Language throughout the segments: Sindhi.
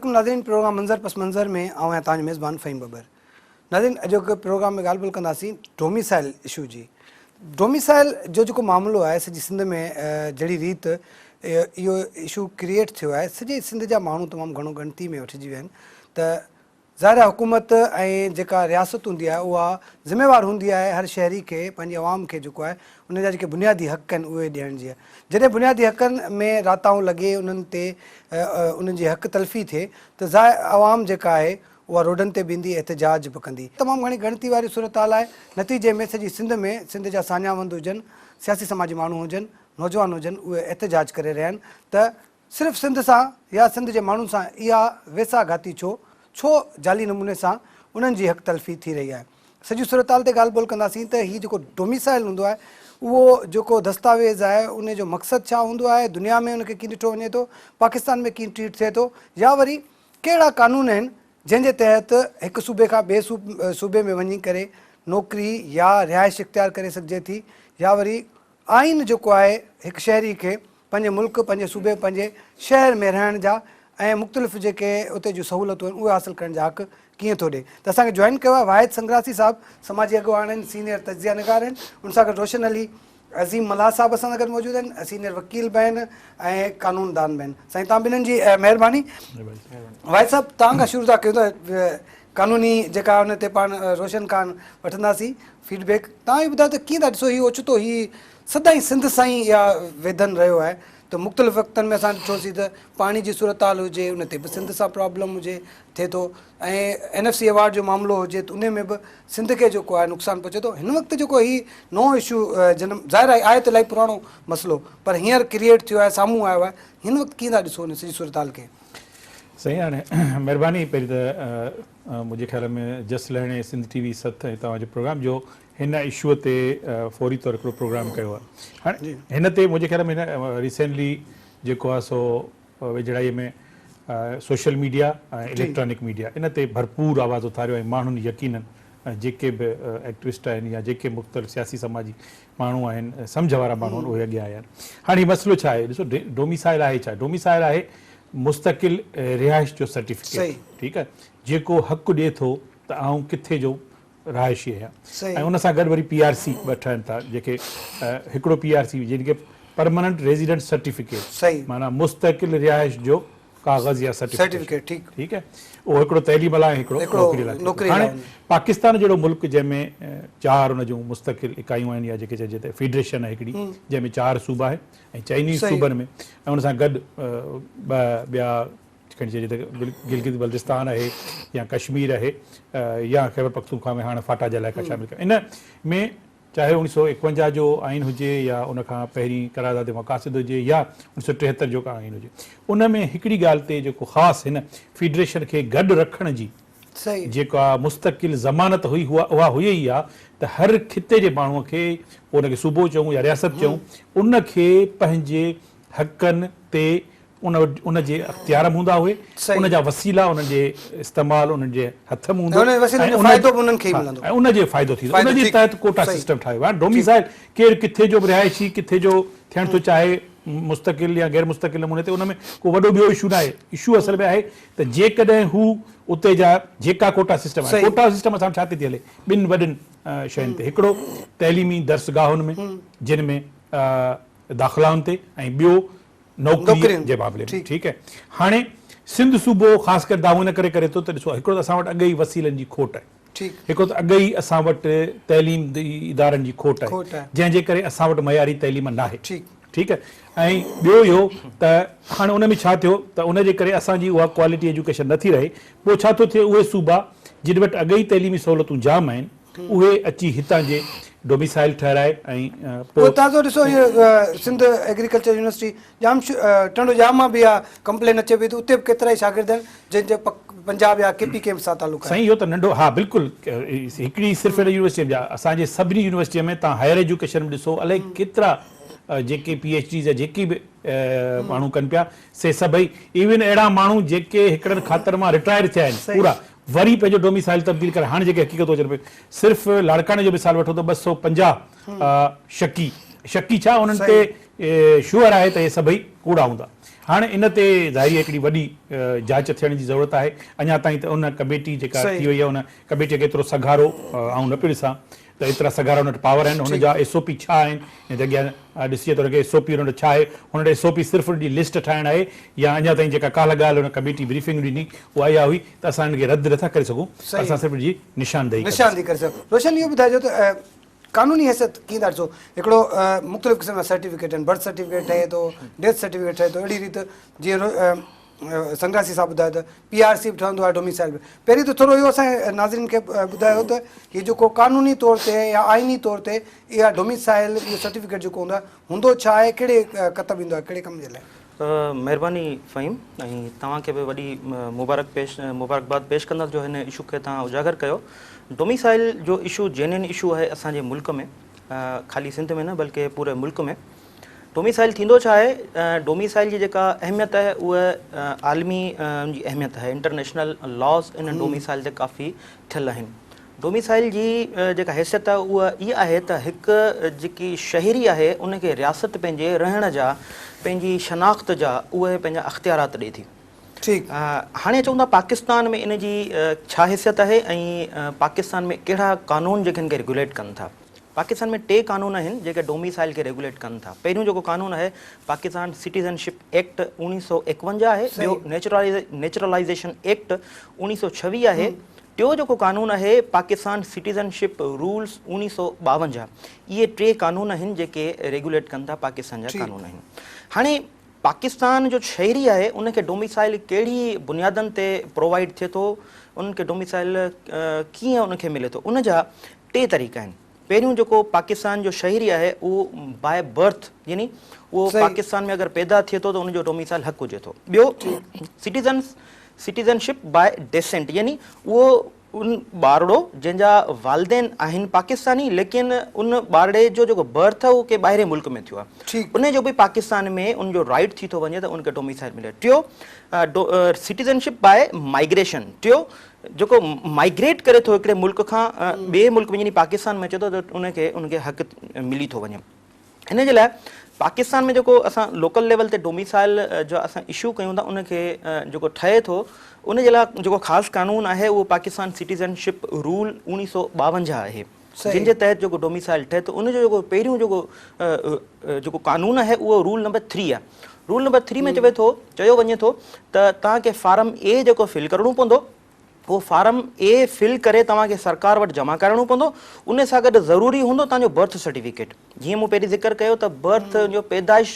عليڪم ناظرين پروگرام منظر پس منظر ۾ آئون آهيان توهان جو ميزبان فهيم ٻٻر ناظرين اڄوڪي پروگرام ۾ ڳالهه ٻولهه ڪنداسين ڊوميسائل اشو جي ڊوميسائل جو جيڪو معاملو آهي سڄي سنڌ ۾ جهڙي ريت اهو اشو ڪريئيٽ ٿيو آهي سڄي سنڌ جا ماڻهو تمام گهڻو ڳڻتي ۾ وٺجي ويا آهن ته ظاهر آهي حڪومت ۽ جيڪا رياست هوندي آهي اها ذميوار هوندي آهي هر شهري کي پنهنجي عوام کي جيڪو آهي ان جا جيڪي بنيادي حق آهن اهي ڏيڻ جي جڏهن بنيادي حقن ۾ راتاهون لڳي انهن تي انهن جي حق تلفي ٿئي ته ظاهر عوام جيڪا آهي اها روڊن تي به ايندي احتجاج به ڪندي. تمام گهڻي ڳڻتي واري صورتحال آهي نتيجي ۾ سڄي سنڌ ۾ سنڌ جا ساڃاهه وند هجن سياسي سماجي ماڻهو هجن نوجوان هجن اهي احتجاج ڪري رهيا آهن ته صرف سنڌ سان يا سنڌ جي ماڻهن سان اها ويساهه گهاتي ڇو؟ ڇو جعلي نموني سان انهن جي حق تلفي ٿي رهي آهي؟ سڄي صورتحال تي ڳالهه ٻولهه ڪنداسين ته هي جيڪو ڊوميسائل هوندو آهي اهو جيڪو دستاويز آهي ان جو مقصد ڇا هوندو آهي؟ دنيا ۾ ان کي ڪيئن ڏٺو وڃي ٿو؟ پاڪستان ۾ ڪيئن ٽريٽ ٿئي ٿو؟ يا وري ڪهڙا قانون آهن جنهن جي تحت هڪ صوبي کان ٻئي صوبي ۾ وڃي ڪري نوڪري يا رهائش اختيار ڪري سگهجي ٿي يا وري آئين جيڪو آهي هڪ شهري کي پنهنجي ملڪ، پنهنجي صوبي، پنهنجي شهر ۾ رهڻ جا ۽ مختلف جيڪي اتي جون سهولتون آهن اهي حاصل ڪرڻ جا حق ڪيئن ٿو ڏئي ته اسان کي جوائن ڪيو آهي واحد سنگراسي صاحب سماجي اڳواڻ آهن سينئر تجزيه نگار آهن ان سان گڏ روشن علي عظيم ملاح صاحب اسان سان گڏ موجود آهن سينئر وڪيل به آهن ۽ قانون دان به آهن سائين تان ٻنهن جي مهرباني واحد صاحب تان کان شروع ٿا ڪيون ته قانوني جيڪا ان تي پاڻ روشن کان وٺنداسين فيڊ بيڪ تان اهو ٻڌايو ته ڪيئن ٿا ڏسو هي اوچتو هي سدائين سنڌ سان ئي اها ويڌن رهيو آهي ته مختلف وقتن ۾ اسان ڏٺوسين ته پاڻي جي صورتحال هجي ان تي به سنڌ سان پرابلم هجي ٿئي ٿو ۽ اين ايف سي ايوارڊ جو معاملو هجي ته ان ۾ به سنڌ کي جيڪو آهي نقصان پهچي ٿو هن وقت جيڪو هي نئون اشو جنم ظاهر آهي آهي ته الاهي پراڻو مسئلو پر هينئر ڪريئيٽ ٿيو آهي سامهون آيو آهي هن وقت ڪيئن ٿا ڏسو ان سڄي صورتحال کي؟ سائين هاڻي مهرباني پهرين ته منهنجي خيال ۾ جس لهڻي سنڌ ٽي وي ست ۽ توهان جي پروگرام جو هن اشو تي فوري طور هڪڙو پروگرام ڪيو آهي هاڻي هن تي منهنجي خيال ۾ هن ريسينٽلي جيڪو آهي سو ويجهڙائي ۾ سوشل ميڊيا ۽ اليڪٽرانڪ ميڊيا ان تي ڀرپور آواز اٿاريو ۽ ماڻهن يقينن جيڪي به ايڪٽوسٽ آهن يا جيڪي مختلف سياسي سماجي ماڻهو آهن سمجهه وارا ماڻهو آهن اهي اڳيان آيا آهن هاڻي هي مسئلو ڇا آهي ڏسو ڊوميسائل آهي ڇا ڊوميسائل آهي مستقل رهائش جو سرٽيفڪيٽ ٺيڪ آهي جيڪو حق ڏئي ٿو ته آئون ڪٿي جو رهائشي آهيان ۽ ان سان گڏ وري پي آر سي به ٺهن ٿا جيڪي هڪڙو پي آر سي جن کي پرماننٽ ريزيڊنٽ سرٽيفڪيٽ معنيٰ مستقل رهائش جو ڪاغذ يا سرٽيفڪيٽ ٺيڪ آهي اهو هڪڙو تعليم لاء ۽ هڪڙو نوڪري لاء ٿئي ٿو. هاڻي پاڪستان جهڙو ملڪ جنهن ۾ چار ان جون مستقل اڪائيون آهن يا جيڪي چئجي ته فيڊريشن آهي هڪڙي جنهن ۾ چار صوبا آهن ۽ چئني صوبن ۾ ۽ ان سان گڏ ٻه ٻيا کڻي چئجي ته گلگت بلتستان آهي يا ڪشمير آهي يا خيبر پختونخوا ۾ هاڻ فاٽا جا علائقا شامل ڪيا ان ۾ چاهي اوڻيھ سو ايڪونجاھ جو آئين هجي يا ان کان پهرين قرارداد مقاصد هجي يا اوڻيھ سو ٽيهتر جو آئين هجي ان ۾ هڪڙي ڳالهه تي جيڪو خاص هن فيڊريشن کي گڏ رکڻ جي جيڪا مستقل ضمانت هئي اها هئي ئي اها ته هر خطي جي ماڻهو کي پوء ان کي صوبو چئون يا رياست چئون ان کي پنهنجي حقن تي ان وٽ ان جي اختيار به هوندا اهي ان جا وسيلا انهن جي استعمال انهن جي هٿ ۾ هوندو ۽ وسيلن جو فائدو به انهن کي ئي ملندو ۽ ان جي فائدو ٿيندو ان جي تحت ڪوٽا سسٽم ٺاهيو ويو ڊوميسائل ڪير ڪٿي جو به رهائشي ڪٿي جو ٿيڻ ٿو چاهي مستقل يا غير مستقل نموني تي ان ۾ ڪو وڏو ٻيو اشو ناهي اشو اصل ۾ آهي ته جيڪڏهن هو اتي جا جيڪا ڪوٽا سسٽم آهي ڪوٽا سسٽم اسان ڇا تي ٿي هلي ٻن وڏن شين تي هڪڙو تعليمي درسگاهن ۾ جن ۾ داخلائن تي ۽ ٻيو نوڪري جي معاملي ۾ ٺيڪ آهي هاڻي سنڌ صوبو خاص ڪري دانهون ان ڪري ڪري ٿو ته ڏسو هڪڙو ته اسان وٽ اڳ ئي وسيلن جي کوٽ آهي هڪڙو ته اڳ ئي اسان وٽ تعليم ادارن جي کوٽ آهي جنهن جي ڪري اسان وٽ معياري تعليم ناهي ٺيڪ آهي ۽ ٻيو اهو ته هاڻي ان ۾ ڇا ٿيو ته ان جي ڪري اسان جي اها ڪوالٽي ايجوڪيشن نٿي رهي پوء ڇا ٿو ٿئي اهي صوبا جن وٽ اڳ ئي تعليمي سهولتون جام آهن اهي اچي هتان جي ڊوميسائل ٺهرائي ۽ پوء. پوء تازو ڏسو هيء سنڌ ايگريڪلچر يونيورسٽي ڄام ٽنڊو ڄام مان به اها ڪمپلين اچي پئي ته اتي به ڪيترائي شاگرد آهن جن جو پنجاب يا ڪي پي ڪي سان تعلق آهي. سائين اهو ته ننڍو ها بلڪل هڪڙي صرف هن يونيورسٽي ۾ اسان جي سڀني يونيورسٽين ۾ توهان هائير ايجوڪيشن ۾ ڏسو الائي ڪيترا جيڪي پي ايڇ ڊيز يا جيڪي به ماڻهو ڪن پيا سي سڀئي ايون اهڙا ماڻهو جيڪي هڪڙن کاتن مان رٽائر ٿيا آهن پورا وري پنهنجو ڊوميسائل تبديل ڪري هاڻي جيڪي حقيقتون اچن پيون صرف لاڙڪاڻي جو مثال وٺو ته 250 شڪي شڪي ڇا انهن تي شوئر آهي ته اهي سڀئي ڪوڙا هوندا هاڻي ان تي ظاهري هڪڙي وڏي جاچ ٿيڻ جي ضرورت آهي. اڃا تائين ته ان ڪميٽي جيڪا ٿي وئي آهي ان ڪميٽي کي ايترو سگهارو آئون نه پيو ڏسان ته ايترا سگهارا ان وٽ پاور آهن. هن جا ايس او پي ڇا آهن يا ته اڳيان ڏسجي ته ان کي ايس او پي ان وٽ ڇا آهي. هن وٽ ايس او پي صرف ان جي لسٽ ٺاهڻ آهي يا اڃا تائين جيڪا ڪالهه ڳالهه ان ڪميٽي بريفنگ ڏني اها اها هئي ته اسان ان کي رد نٿا ڪري سگهون پر اسان صرف ان جي نشاندهي ڪنداسين. ڪري سگهون. روشن اهو ٻڌائجو ته قانوني حيثيت ڪيئن ٿا ڏسو؟ هڪڙو مختلف قسم جا سرٽيفڪيٽ آهن، برٿ سرٽيفڪيٽ ٺهي ٿو، ڊيٿ سرٽيفڪيٽ ٺهي ٿو، اهڙي ريت جيئن سنگراسي صاحب ٻڌايو ته پي آر سي به ٺهندو آهي ڊوميسائل به. پهرين ته ٿورو اهو اسان جي ناظرين کي ٻڌايو ته هي جيڪو قانوني طور تي يا آئيني طور تي اها ڊوميسائل اهو سرٽيفڪيٽ جيڪو هوندو آهي هوندو ڇا آهي ڪهڙي ڪتب ايندو آهي ڪهڙي ڪم جي لاء؟ مهرباني فهيم ۽ توهان کي به وڏي مبارڪ پيش مبارڪباد پيش ڪندس جو هن اشو کي توهان اجاگر ڪيو. ڊوميسائل جو اشو جينين اشو آهي اسان جي ملڪ ۾ خالي سنڌ ۾ نه بلڪه پوري ملڪ ۾ ڊوميسائل ٿيندو ڇا آهي ڊوميسائل جي جيڪا اهميت آهي اها عالمي ان جي اهميت آهي انٽرنيشنل لاز ان ڊوميسائل تي ڪافي ٿيل آهن ڊوميسائل جي جيڪا حيثيت آهي اها اها آهي ته هڪ جيڪي شهري آهي ان کي رياست پنهنجي رهڻ جا پنهنجي شناخت جا اهي پنهنجا اختيارات ڏئي ٿي. ٺيڪ. هاڻي اچون ٿا پاڪستان ۾ ان جي ڇا حيثيت آهي ۽ پاڪستان ۾ ڪهڙا قانون جيڪي هن کي ريگوليٽ ڪن ٿا. پاڪستان ۾ ٽي قانون آهن جيڪي ڊوميسائل کي ريگوليٽ ڪن ٿا. پهريون جيڪو قانون آهي پاڪستان سٽيزن شپ ايڪٽ 1951 آهي، ٻيو نيچرلائيزيشن ايڪٽ 1926 آهي، ٽيون جيڪو قانون آهي پاڪستان سٽيزن شپ رولز 1952. اهي ٽي قانون آهن جيڪي ريگوليٽ ڪن ٿا پاڪستان جا قانون آهن. هاڻي پاڪستان جو شهري آهي ان کي ڊوميسائل ڪهڙي بنيادن تي پرووائيڊ ٿئي ٿو ان کي ڊوميسائل ڪيئن ان کي ملي ٿو ان جا ٽي طريقا آهن. پهريون جيڪو پاڪستان جو شهري آهي اهو باء برٿ يعني اهو پاڪستان ۾ اگر پيدا ٿئي ٿو ته ان جو ڊوميسائل حق هجي ٿو. ٻيو سٽيزنس سٽيزنشپ باء ڊيسينٽ يعني اهو ان ٻارڙو جنهن جا والدين آهن پاڪستاني ليڪن ان ٻارڙي جو جيڪو برٿ آهي اهو ڪنهن ٻاهرين ملڪ ۾ ٿيو آهي ان جو به پاڪستان ۾ ان جو رائيٽ ٿي ٿو وڃي ته ان کي ڊوميسائل ملي. ٽيو سٽيزنشپ باء مائگريشن ٽيو جيڪو مائگريٽ ڪري ٿو هڪڙي ملڪ کان ٻئي ملڪ ۾ يعني پاڪستان ۾ اچي ٿو ته ان کي ان کي حق ملي ٿو وڃي. ان جي لاء پاڪستان ۾ جيڪو اسان لوڪل ليول تي ڊوميسائل جو اسان اشو ڪيون ٿا ان کي جيڪو ٺهي ٿو ان جي لاء جيڪو خاص قانون آهي اهو پاڪستان سٽيزن شپ رول 1952 آهي جنهن جي تحت جيڪو ڊوميسائل ٺهي ٿو ان جو جيڪو پهريون جيڪو جيڪو قانون آهي اهو رول نمبر 3 آهي. رول نمبر 3 ۾ چوي ٿو چيو وڃي ٿو ته توهان کي فارم اي جيڪو فل ڪرڻو پوندو اهو فارم اي فل ڪري توهان کي سرڪار وٽ جمع ڪرائڻو پوندو ان سان گڏ ضروري هوندو توهان جو برٿ سرٽيفڪيٽ جيئن مون پهرين ذڪر ڪيو ته برٿ جو پيدائش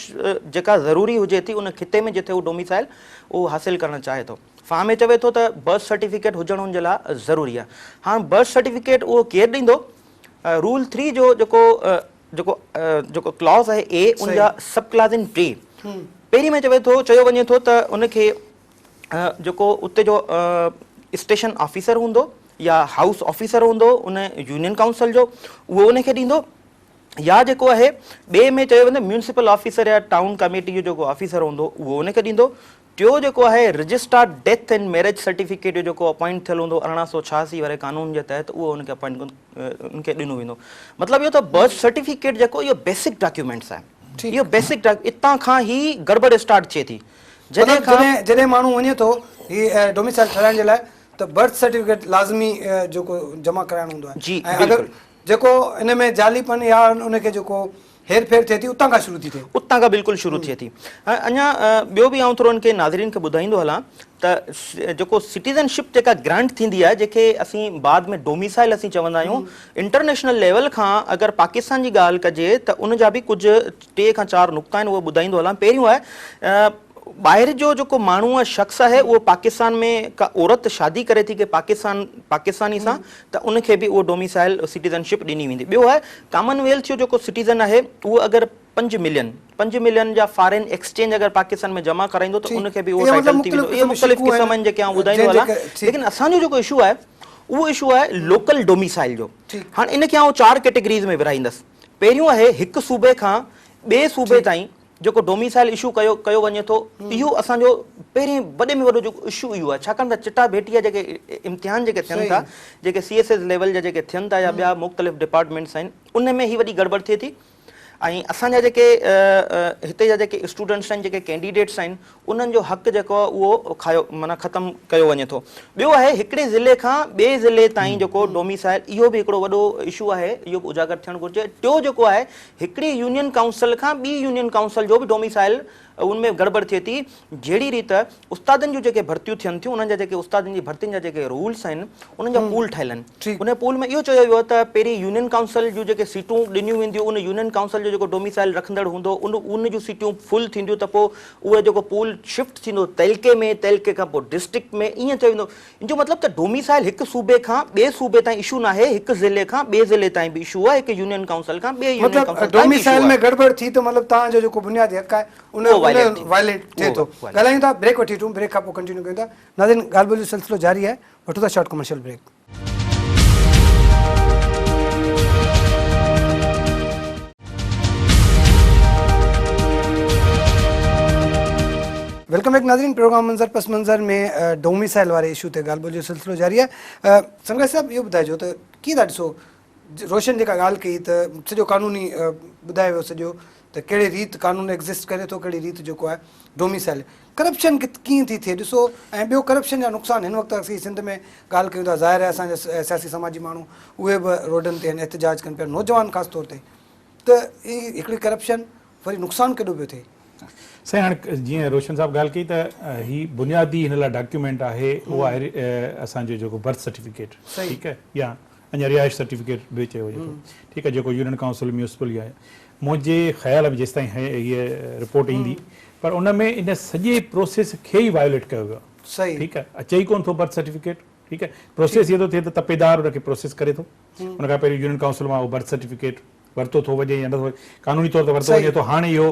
جيڪا ضروري هجي ٿي ان خطي ۾ جتي هو ڊوميسائل اهو حاصل ڪرڻ چاهي ٿو فارم اي چوي ٿو ته برٿ سرٽيفڪيٽ هجڻ ان جي لاء ضروري آهي هاڻ برٿ سرٽيفڪيٽ اهو ڪير ڏيندو رول 3 جو جيڪو جيڪو جيڪو ڪلاز آهي اي ان جا سب ڪلاز آهن ٽي پهرين ۾ چوي ٿو چيو وڃي ٿو ته ان کي جيڪو اتي جو اسٽيشن آفيسر هوندو يا هائوس آفيسر هوندو ان يونين ڪائونسل جو اهو ان کي ڏيندو يا جيڪو آهي ٻئي ۾ چيو ويندو ميونسپل آفيسر يا ٽائون ڪميٽي جو جيڪو آفيسر هوندو اهو ان کي ڏيندو ٽيو جيڪو آهي registrar death and marriage certificate جو جيڪو اپوائنٽ ٿيل هوندو 1886 واري قانون جي تحت اهو ان کي اپوائنٽ ان کي ڏنو ويندو مطلب اهو ته برٿ سرٽيفڪيٽ جيڪو اهو بيسڪ ڊاڪيومينٽس آهي اهو بيسڪ اتان کان هي گڙٻڙ اسٽارٽ ٿئي ٿي جڏهن کان جڏهن ماڻهو وڃي ٿو هي ڊوميسائل ٺهرائڻ جي لاء ته برٿ سرٽيفڪيٽ لازمي جيڪو جمع ڪرائڻو هوندو آهي جي ۽ اگر جيڪو ان ۾ جعلي پن يا ان کي جيڪو هير ڦير ٿئي ٿي اتان کان شروع ٿي ٿئي. اتان کان بلڪل شروع ٿئي ٿي. ۽ اڃا ٻيو به آئون ٿورو ان کي ناظرين کي ٻڌائيندو هلان ته جيڪو سٽيزن شپ جيڪا گرانٽ ٿيندي آهي جيڪي اسين بعد ۾ ڊوميسائل اسين چوندا آهيون انٽرنيشنل ليول کان اگر پاڪستان جي ڳالهه ڪجي ته ان جا به ڪجهه ٽي کان چار نقطا آهن اهي ٻڌائيندو هلان پهريون آهي ٻاهر جو جيڪو ماڻهو يا شخص آهي اهو پاڪستان ۾ ڪا عورت شادي ڪري ٿي ڪي پاڪستان پاڪستاني سان ته ان کي به اهو ڊوميسائل سٽيزن شپ ڏني ويندي ٻيو آهي ڪامن ويلٿ جو جيڪو سٽيزن آهي اهو اگر پنج ملين پنج ملين جا فارين ايڪسچينج اگر پاڪستان ۾ جمع ڪرائيندو ته ان کي به اهو ٽائيٽل ٿي ويندو اهي مختلف قسم آهن جيڪي آئون ٻڌائيندو هلان ليڪن اسان جو جيڪو اشو آهي اهو اشو آهي لوڪل ڊوميسائل جو هاڻ ان کي آئون چار ڪيٽيگريز ۾ ورهائيندس پهريون آهي هڪ صوبي کان ٻئي صوبي تائين جيڪو ڊوميسائل اشو ڪيو ڪيو وڃي ٿو اهو اسان جو پهرين وڏي ۾ وڏو جيڪو اشو اهو آهي ڇاڪاڻ ته چٽا ڀيٽي جا جيڪي امتحان جيڪي ٿين ٿا جيڪي سي ايس ايس ليول جا جيڪي ٿين ٿا يا ٻيا مختلف ڊپارٽمينٽس آهن ان ۾ هي وڏي گڙٻڙ ٿئي ٿي ۽ اسان جا جيڪي هتي جا جيڪي اسٽوڊنٽس آهن جيڪي ڪينڊيڊيٽس آهن انهن جو حق جيڪو آهي اهو کايو معنيٰ ختم ڪيو وڃي ٿو. ٻيو آهي هڪڙي ضلعي کان ٻئي ضلعي تائين جيڪو ڊوميسائل اهو به هڪڙو وڏو اشو آهي اهو به اجاگر ٿيڻ گهرجي. ٽيو جيڪو آهي هڪڙي يونين ڪائونسل کان ٻي يونين ڪائونسل جو به ڊوميسائل ان ۾ گڙٻڙ ٿئي ٿي. جهڙي ريت استادن جون جيڪي ڀرتيون ٿين ٿيون انهن جا جيڪي استادن جي ڀرتين جا جيڪي رولس آهن انهن جا پول ٺهيل آهن ان پول ۾ اهو چيو ويو آهي ته پهرين يونين ڪائونسل جون جيڪي سيٽون ڏنيون وينديون ان يونين ڪائونسل جو جيڪو ڊوميسائل رکندڙ هوندو ان ان جون سيٽون فل ٿينديون ته پوء اهي جيڪو پول شفٽ ٿيندو تعلقي ۾ تعلقي کان پوء ڊسٽرڪٽ ۾ ائين چيو ويندو ان جو مطلب ته ڊوميسائل هڪ صوبي کان ٻئي صوبي تائين اشو ناهي هڪ ضلعي کان ٻئي ضلعي تائين به اشو آهي هڪ يونين ڪائونسل کان ٻئي يونين مطلب ڪائونسل تائين به اشو ڊوميسائل ۾ آهي. گڙٻڙ ٿي ته مطلب توهان جو جيڪو بنيادي حق آهي ان اهو وائليٽ ٿيندو. وائليٽ ٿئي اهو ٿو. وائليٽ. ڳالهايون ٿا بريڪ وٺي وٺون بريڪ کان پوء ڪنٽينيو ڪيون ٿا ناظرين ڳالهه ٻولهه جو سلسلو جاري آهي وٺون ٿا short commercial break. Welcome back ناظرين پروگرام منظر پس منظر ۾ ڊوميسائل واري اشو تي ڳالهه ٻولهه جو سلسلو جاري آهي سنگراج صاحب اهو ٻڌائجو ته ڪيئن ٿا ڏسو روشن جيڪا ڳالهه ڪئي ته سڄو قانوني ٻڌايو ويو سڄو ته ڪهڙي ريت قانون ايگزسٽ ڪري ٿو ڪهڙي ريت جيڪو آهي ڊوميسائل ڪرپشن ڪيئن ٿي ٿئي ڏسو ۽ ٻيو ڪرپشن جا نقصان هن وقت اسين سنڌ ۾ ڳالهه ڪيون ٿا ظاهر آهي اسان جا سياسي سماجي ماڻهو اهي به روڊن تي آهن احتجاج ڪن پيا نوجوان خاص طور تي ته هي هڪڙي ڪرپشن وري نقصان ڪيڏو پيو ٿئي. سائين هاڻي جيئن روشن صاحب ڳالهه ڪئي ته هي بنيادي هن لاء ڊاڪيومينٽ آهي اهو آهي اسان جو جيڪو برٿ سرٽيفڪيٽ ٺيڪ آهي يا اڃا رهائش سرٽيفڪيٽ به چيو وڃي ٿو ٺيڪ آهي جيڪو يونين ڪائونسل ميونسپل يا منهنجي خيال ۾ جيستائين هيء رپورٽ ايندي پر ان ۾ ان سڄي پروسيس کي ئي وايوليٽ ڪيو ويو آهي ٺيڪ آهي اچي ئي ڪونه ٿو برٿ سرٽيفڪيٽ ٺيڪ آهي پروسيس اهو ٿو ٿئي ته تپيدار ان کي پروسيس ڪري ٿو ان کان پهريون يونين ڪائونسل مان اهو برٿ سرٽيفڪيٽ ورتو ٿو وڃي يا نٿو قانوني طور تي ورتو وڃي ٿو هاڻي اهو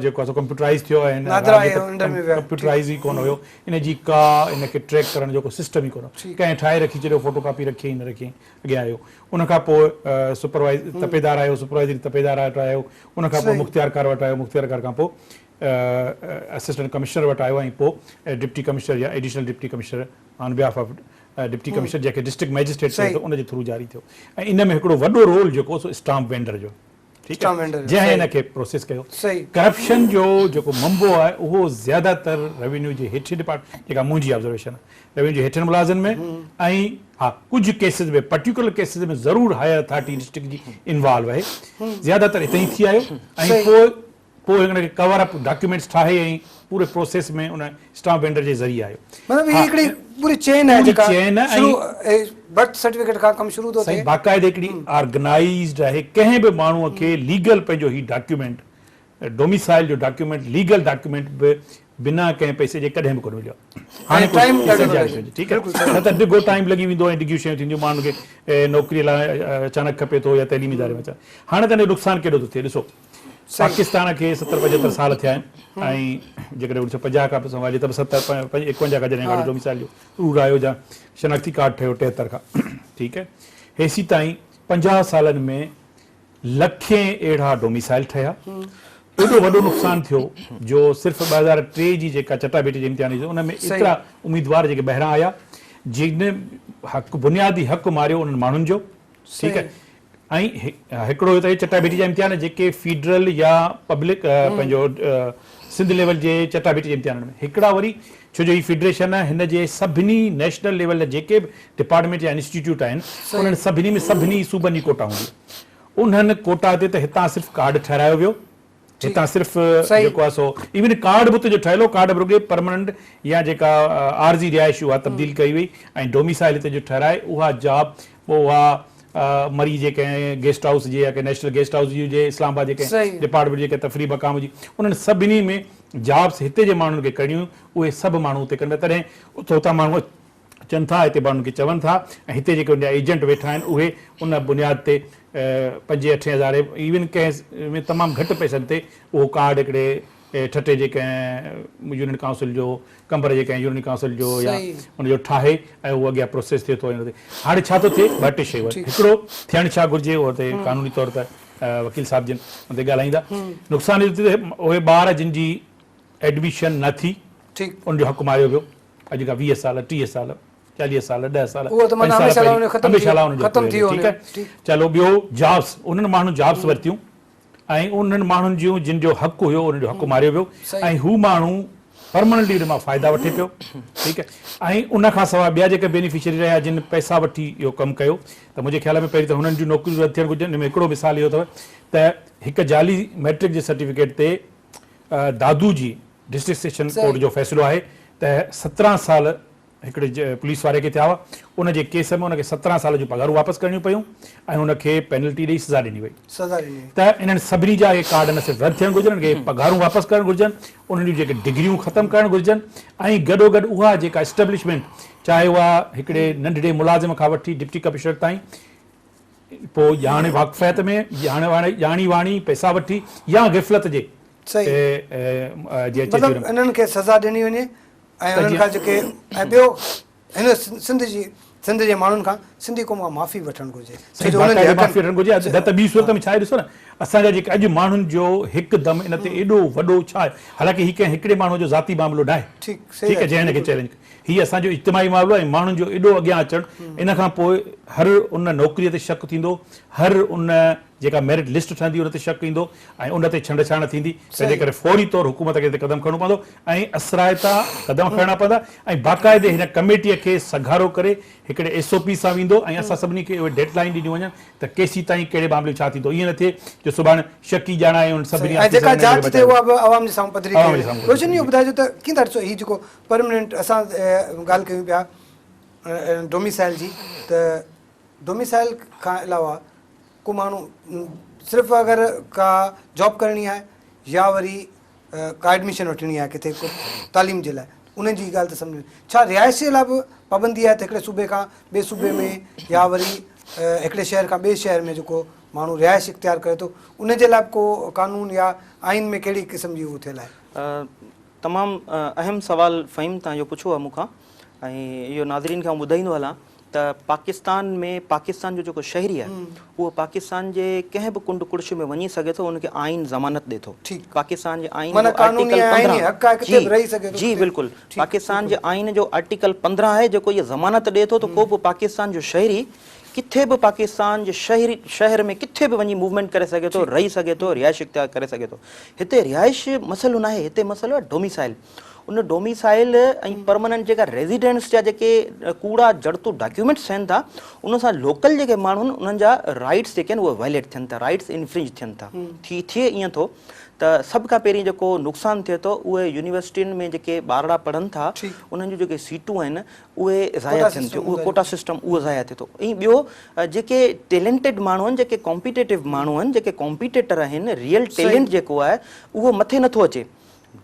جيڪو آهي سو ڪمپيوٽرائز ٿيو آهي ڪمپيوٽرائز ئي ڪونه هيو ان جي ڪا ان کي ٽريڪ ڪرڻ جو ڪو سسٽم ئي ڪونه هو ڪنهن ٺاهي رکي ڇڏيو فوٽو ڪاپي رکيائين نه رکيائين اڳيان آيو ان کان پوء سپروائز تپيدار آيو سپروائزري تپيدار وٽ آيو ان کان پوء مختيارڪار وٽ آيو مختيارڪار کان پوء اسسٽنٽ ڪمشنر وٽ آيو ۽ پوء ڊپٽي ڪمشنر يا additional deputy commissioner on behalf of deputy commissioner جنهن کي ڊسٽرڪٽ مئجسٽريٽ چئجي ٿو ان جي ٿرو جاري ٿيو ۽ ان ۾ هڪڙو وڏو رول جيڪو سو اسٽامپ وينڊر جو ٺيڪ آهي جنهن ان کي پروسيس ڪيو ڪرپشن جو جيڪو منبو آهي اهو زياده تر روينيو جي هيٺين ڊپارٽمينٽ جيڪا منهنجي آبزرويشن آهي روينيو جي هيٺين ملازمن ۾ ۽ ها ڪجهه ڪيسز ۾ پرٽيڪولر ڪيسز ۾ ضرور هائر اٿارٽي ڊسٽرڪٽ جي انوالو آهي زياده تر اتي ئي ٿي آيو ۽ پوء پوء ان کي ڪور اپ ڊاڪيومينٽس ٺاهي ۽ پوري پروسيس ۾ ان اسٽامپ وينڊر جي ذريعي آيو. مطلب هي هڪڙي پوري چين آهي جيڪا شروع برٿ سرٽيفڪيٽ کان ڪم شروع ٿو ٿئي. سائين باقاعده هڪڙي آرگنائيزڊ آهي ڪنهن به ماڻهو کي ليگل پنهنجو هي ڊاڪيومينٽ ڊوميسائل جو ڊاڪيومينٽ ليگل ڊاڪيومينٽ به بنا ڪنهن پئسي جي ڪڏهن به ڪونه مليو آهي. هاڻي ڪجهه ٺيڪ آهي نه ته ڊگهو ٽائيم لڳي ويندو ۽ ڊگهيون شيون ٿينديون ماڻهن کي نوڪري لاء اچانڪ کپي ٿو يا تعليمي اداري ۾ اچانڪ هاڻي ته ان جو نقصان ڪيڏو ٿو ٿئي ڏسو پاڪستان کي ستر پنجهتر سال ٿيا آهن ۽ جيڪڏهن اڻويهه سؤ پنجاهه کان به سنڀالجي ته به ستر ايڪونجاهه کان جڏهن کان ڊوميسائل جو رول آيو يا شناختي ڪارڊ ٺهيو ٽيهتر کان ٺيڪ آهي هيسي تائين پنجاهه سالن ۾ لکين اهڙا ڊوميسائل ٺهيا ايڏو وڏو نقصان ٿيو جو صرف 2003 جي جيڪا چٽاڀيٽي جي امتحان هئي ان ۾ ايترا اميدوار جيڪي ٻاهران آيا جن حق بنيادي حق ماريو انهن ماڻهن جو ٺيڪ آهي ۽ هڪڙو ته چٽاڀيٽي جا امتحان جيڪي فيڊرل يا پبلڪ پنهنجو سنڌ ليول جي چٽاڀيٽي جي امتحانن ۾ هڪڙا وري ڇو جو هي فيڊريشن آهي هن جي سڀني نيشنل ليول جا جيڪي به ڊپارٽمينٽ يا انسٽيٽيوٽ آهن انهن سڀني ۾ سڀني صوبن جي ڪوٽا هوندي انهن ڪوٽا تي ته هتان صرف ڪارڊ ٺهرايو ويو هتان صرف جيڪو آهي سو ايون ڪارڊ به اتي جو ٺهيل هو ڪارڊ به رڳي پرماننٽ يا جيڪا عارضي رهائش اها تبديل ڪئي وئي ۽ ڊوميسائل هتي جو ٺهرائي اها جاب پوء اها مري جي ڪنهن گيسٽ هائوس هجي يا ڪنهن نيشنل گيسٽ هائوس جي هجي اسلام آباد جي ڪنهن ڊپارٽمينٽ جي ڪنهن تفريح مقام هجي انهن سڀني ۾ جابس هتي جي ماڻهن کي ڪرڻيون اهي سڀ ماڻهو اتي ڪن پيا تڏهن اتان ماڻهو اچن ٿا هتي ماڻهن کي چون ٿا ۽ هتي جيڪي ان جا ايجنٽ ويٺا آهن اهي ان بنياد تي پنجين اٺين هزارين ايون ڪنهن ۾ تمام گهٽ پئسن تي اهو ڪارڊ هڪڙي ٺٽي جي ڪنهن يونين ڪائونسل جو قمبر جي ڪنهن يونين ڪائونسل جو يا ان جو ٺاهي ۽ اهو اڳيان پروسيس ٿئي ٿو هاڻي ڇا ٿو ٿئي ٻه ٽي شيون آهن هڪڙو ٿيڻ ڇا گهرجي اهو تي قانوني طور ته وڪيل صاحب جن ان تي ڳالهائيندا نقصان اهو ٿو ٿئي اهي ٻار جن جي ايڊميشن نه ٿي ان جو حق ماريو ويو اڄ کان 20 سال 30 سال 40 سال 10 سال اهو ته معنيٰ هميشه لاء ان جو ختم ٿي ويو ٺيڪ آهي چلو ٻيو جابس انهن ماڻهن جابس ورتيون ۽ انهن ماڻهن جون جن جو حق هيو انهن جو حق ماريو ويو ۽ هو ماڻهو پرمننٽلي ان مان فائدا وٺي پيو ٺيڪ آهي ۽ ان کان سواء ٻيا جيڪي بينيفشري رهيا جن پئسا وٺي اهو ڪم ڪيو ته منهنجي خيال ۾ پهرين ته هنن جون نوڪريون رد ٿيڻ گهرجن ان ۾ هڪڙو مثال اهو اٿو ته هڪ جعلي ميٽرڪ جي سرٽيفڪيٽ تي دادو جي ڊسٽرڪٽ سيشن ڪورٽ جو فيصلو آهي ته 17 سال هڪڙي پوليس واري کي ٿيا هئا، ان جي ڪيس ۾ ان کي 17 سال جون پگهارون واپس ڪرڻيون پيون ۽ ان کي پينلٽي ڏئي سزا ڏني وئي. سزا ڏني وئي. ته انهن سڀني جا اهي ڪارڊ نه صرف رد ٿيڻ گهرجن، انهن کي پگهارون واپس ڪرڻ گهرجن، انهن جون جيڪي ڊگريون ختم ڪرڻ گهرجن ۽ گڏوگڏ اها جيڪا اسٽيبلشمينٽ چاهي اها هڪڙي ننڍڙي ملازم کان وٺي ڊپٽي ڪمشنر تائين پوء ڄاڻ واقفيت ۾ ڄاڻ واڻي ڄاڻي واڻي پئسا وٺي يا غفلت جي صحيح جي اچي ٿي مطلب انهن کي سزا ڏني وڃي ۽ انهن کان جيڪي ۽ ٻيو هن سنڌ جي سنڌ جي ماڻهن کان سنڌي قوم کان معافي وٺڻ گهرجي ڇو جو انهن جي حقن معافي وٺڻ گهرجي نه ته ٻي صورت ۾ ڇا آهي ڏسو نه اسان جا جيڪي اڄ ماڻهن جو هڪ دم ان تي ايڏو وڏو ڇا آهي حالانڪه هي ڪنهن هڪڙي ماڻهو جو ذاتي معاملو ناهي ٺيڪ ٺيڪ آهي جنهن هن کي چئلينج هي اسان جو اجتماعي معاملو آهي ۽ ماڻهن جو ايڏو اڳيان اچڻ ان کان پوء هر ان نوڪري تي شڪ ٿيندو هر ان جيڪا ميرٽ لسٽ ٺهندي ان تي شڪ ايندو ۽ ان تي ڇنڊ ڇاڻ ٿيندي تنهنجي ڪري فوري طور حڪومت کي هتي قدم کڻڻو پوندو ۽ اثرائتا قدم کڻڻا پوندا ۽ باقاعدي هن ڪميٽي کي سگهارو ڪري هڪڙي ايس او پي سان ويندو ۽ اسان سڀني کي اهي ڊيڊ لائين ڏنيون وڃن ته ڪيسين تائين ڪهڙي معاملي ۾ ڇا ٿيندو ائين نه ٿئي جو سڀاڻي شڪي ڄاڻائي انهن سڀني ۽ جيڪا آفيسرن کي جاچ ٿئي بچايو اها به عوام جي سامهون پڌري عوام ڪئي جي وڃي سامهون روشن اهو ٻڌائجو ته ڪيئن ٿا ڏسو هي جيڪو پرمننٽ اسان ڳالهه ڪيون پيا ڊوميسائل جي ته ڊوميسائل کان علاوه ڪو ماڻهو صرف اگر ڪا جاب ڪرڻي آهي يا وري ڪا ايڊميشن وٺڻي آهي ڪٿي ڪو تعليم جي لاء انهن جي ڳالهه ته سمجھ ڇا رهائش جي لاء به پابندي آهي ته هڪڙي صوبي کان ٻئي صوبي ۾ يا وري هڪڙي شهر کان ٻئي شهر ۾ جيڪو ماڻهو رهائش اختيار ڪري ٿو ان جي لاء به ڪو قانون يا آئين ۾ ڪهڙي قسم جي هو ٿيل آهي؟ تمام اهم سوال فهيم تان اهو پڇيو آهي مون کان ۽ اهو ناظرين کي آئون ٻڌائيندو هلان ته پاڪستان ۾ پاڪستان جو جيڪو شهري آهي اهو پاڪستان جي ڪنهن به ڪنڊ ڪڙڇ ۾ وڃي سگهي ٿو ان کي آئين ضمانت ڏي ٿو پاڪستان جي آئين جو آرٽيڪل 15 جي جي بلڪل پاڪستان جي آئين جو آرٽيڪل 15 آهي جيڪو اها ضمانت ڏي ٿو ته ڪو به پاڪستان جو شهري ڪٿي به پاڪستان جي شهري شهر ۾ ڪٿي به وڃي موومينٽ ڪري سگهي ٿو رهي سگهي ٿو رهائش اختيار ڪري سگهي ٿو هتي رهائش مسئلو ناهي هتي مسئلو آهي ڊوميسائل ان ڊوميسائل ۽ پرمننٽ جيڪا ريزيڊنس جا جيڪي ڪوڙا جڙتو ڊاڪيومينٽس ٺهن ٿا ان سان لوڪل جيڪي ماڻهو آهن انهن جا رائيٽس جيڪي آهن اهي وائليٽ ٿين ٿا رائيٽس انفرنج ٿين ٿا ٿي ٿئي ائين ٿو ته سڀ کان پهرين جيڪو نقصان ٿئي ٿو اهي يونيورسٽين ۾ جيڪي ٻارڙا پڙهن ٿا انهن جون جيڪي سيٽون آهن اهي ضايع ٿين ٿيون اهي ڪوٽا سسٽم اهو ضايع ٿئي ٿو ۽ ٻيو جيڪي ٽيلنٽيڊ ماڻهو آهن جيڪي ڪامپيٽيٽو ماڻهو آهن جيڪي ڪامپيٽيٽر آهن ريئل ٽيلنٽ جيڪو آهي اهو مٿي نٿو اچي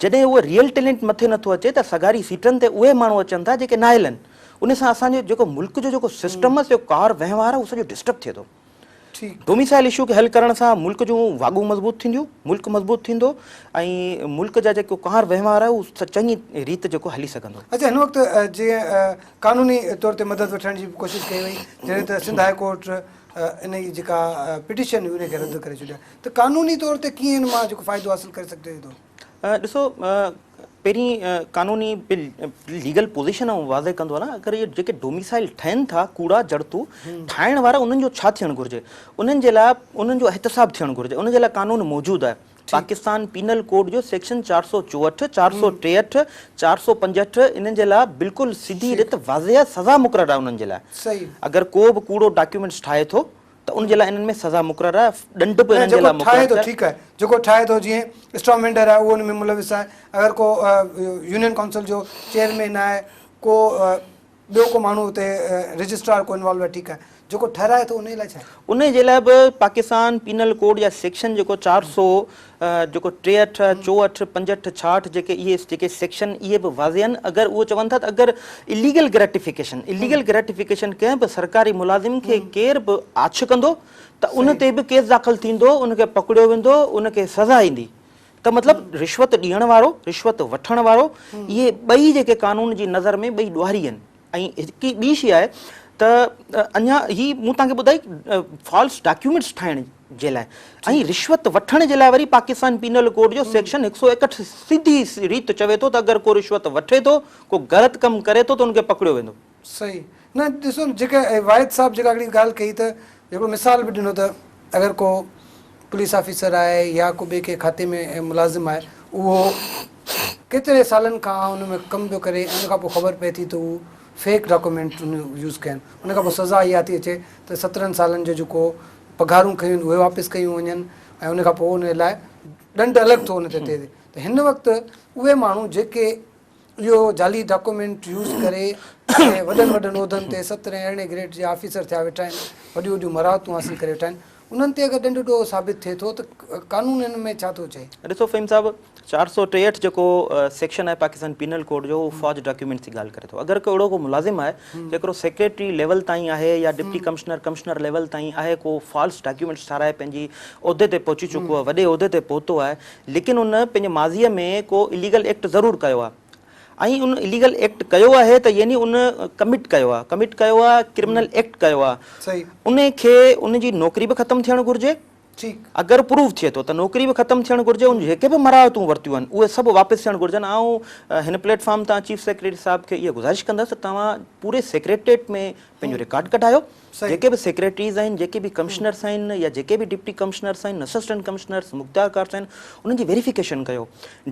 جڏهن اهو ريئل ٽيلنٽ مٿي نٿو اچي ته سگهاري سيٽن تي اهي ماڻهو اچن ٿا جيڪي نااهل آهن. ان سان اسان جو جيڪو ملڪ جو جيڪو سسٽم جو ڪار وهنوار آهي اهو سڄو ڊسٽرب ٿئي ٿو. ڊوميسائل اشو کي حل ڪرڻ سان ملڪ جون واڳون مضبوط ٿينديون، ملڪ مضبوط ٿيندو ۽ ملڪ جا جيڪو ڪار وهنوار آهي اهو چڱي ريت جيڪو هلي سگهندو. اڇا هن وقت جيئن قانوني طور تي مدد وٺڻ جي به ڪوشش ڪئي وئي جڏهن ته سنڌ هاء ڪورٽ ان جي جيڪا پٽيشن هئي ان کي رد ڪري ڇڏيو آهي ته قانوني طور تي ڪيئن ان مان جيڪو فائدو حاصل ڪري سگهجي ٿو؟ ڏسو پهرين قانوني ليگل پوزيشن آئون واضح ڪندو هلان اگر اهي جيڪي ڊوميسائل ٺهن ٿا ڪوڙا جڙتو ٺاهڻ وارا انهن جو ڇا ٿيڻ گهرجي انهن جي لاء انهن جو احتساب ٿيڻ گهرجي ان جي لاء قانون موجود آهي پاڪستان پينل ڪوڊ جو سيڪشن 464 463 465 انهن جي لاء بلڪل سڌي ريت واضح سزا مقرر آهي انهن جي لاء اگر ڪو به ڪوڙو ڊاڪيومينٽس ٺاهي ٿو ته ان جي لاء انهن ۾ سزا مقرر آهي، ڏنڊ به نه انهن جي جيڪو لاء ٺاهي مقرر ٿو ٿيل. ٺيڪ آهي جيڪو ٺاهي ٿو جيئن اسٽرا وينڊر آهي اهو ان ۾ ملوث آهي اگر ڪو يونين ڪائونسل جو چيئرمين آهي ڪو ٻيو ڪو ماڻهو اتي رجسٽرار ڪو انوالو آهي ٺيڪ آهي جيڪو ٺهرائي ٿو انهي لاء ڇا آهي؟ انهي جي لاء به پاڪستان پينل ڪوڊ جا سيڪشن جيڪو 400 جيڪو 63، 64، 65، 66 جيڪي اهي جيڪي سيڪشن اهي به واضح آهن اگر اهو چون ٿا ته اگر اليگل گريٽيفڪيشن اليگل گريٽيفڪيشن ڪنهن به سرڪاري ملازم کي ڪير به آڇ ڪندو ته ان تي به ڪيس داخل ٿيندو ان کي پڪڙيو ويندو ان کي سزا ايندي ته مطلب رشوت ڏيڻ وارو رشوت وٺڻ وارو اهي ٻئي جيڪي قانون جي نظر ۾ ٻئي ڏوهاري آهن ۽ هڪ ٻي شي آهي ته اڃا هي مون توهان کي ٻڌائي فالس ڊاڪيومينٽس ٺاهڻ جي لاء ۽ رشوت وٺڻ جي لاء وري پاڪستان پينل ڪوڊ جو سيڪشن 161 سڌي ريت چوي ٿو ته اگر ڪو رشوت وٺي ٿو ڪو غلط ڪم ڪري ٿو ته ان کي پڪڙيو ويندو. صحيح نه ڏسو نه جيڪا واحد صاحب جيڪا هڪڙي ڳالهه ڪئي ته هڪڙو مثال به ڏنو ته اگر ڪو پوليس آفيسر آهي يا ڪو ٻئي ڪنهن کاتي ۾ ملازم آهي اهو ڪيتري سالن کان ان ۾ ڪم پيو ڪري ۽ ان کان پوء خبر پئي ٿي ته هو فيڪ ڊاڪومينٽ ان يوز ڪيا آهن ان کان پوء سزا اها ٿي اچي ته سترهن سالن جو جيڪو پگهارون کنيون آهن اهي واپس ڪيون وڃن ۽ ان کان پوء ان لاء ڏنڊ الڳ ٿو ان تي ٿئي ته هن وقت اهي ماڻهو جيڪي اهو جعلي ڊاڪومينٽ يوز ڪري ۽ وڏن وڏن عهدن تي سترهين ارڙهين گريڊ جا آفيسر ٿيا ويٺا آهن، وڏيون وڏيون مراعتون حاصل ڪري ويٺا آهن، انهن تي اگر ڏنڊ ڏوهه ثابت ٿئي ٿو ته قانون ان ۾ ڇا ٿو چئي؟ ڏسو فهيم صاحب 463 جيڪو سيڪشن آهي پاڪستان پينل ڪوڊ جو اهو فوج ڊاڪيومينٽس جي ڳالهه ڪري ٿو اگر ڪو اهڙو ڪو ملازم آهي جيڪو سيڪريٽري ليول تائين آهي يا ڊپٽي ڪمشنر ڪمشنر ليول تائين آهي ڪو فالس ڊاڪيومينٽس ٺاهرائي پنهنجي عهدي تي پهچي چڪو آهي وڏي عهدي تي پهتو آهي ليڪن ان پنهنجي ماضيء ۾ ڪو اليگل ايڪٽ ضرور ڪيو آهي ۽ ان اليگل ايڪٽ ڪيو آهي ته يعني ان ڪمٽ ڪيو آهي ڪمٽ ڪيو آهي ڪرمنل ايڪٽ ڪيو آهي ان کي ان جي نوڪري به ختم ٿيڻ گهرجي اگر پروف ٿئي ٿو ته نوڪري به ختم ٿيڻ گهرجي ان جيڪي به مراعتون ورتيون آهن اهي سڀ واپس ٿيڻ گهرجن آئون هن پليٽ فارم تان چيف سيڪريٽري صاحب کي اها گذارش ڪندس ته توهان پوري سيڪريٽريٽ ۾ پنهنجو رڪارڊ ڪڍايو جيڪي به سيڪريٽريز آهن، جيڪي به ڪمشنرس آهن يا جيڪي به ڊپٽي ڪمشنرس آهن، اسسٽنٽ ڪمشنرس، مختيارڪارس آهن، انهن جي ويريفڪيشن ڪيو.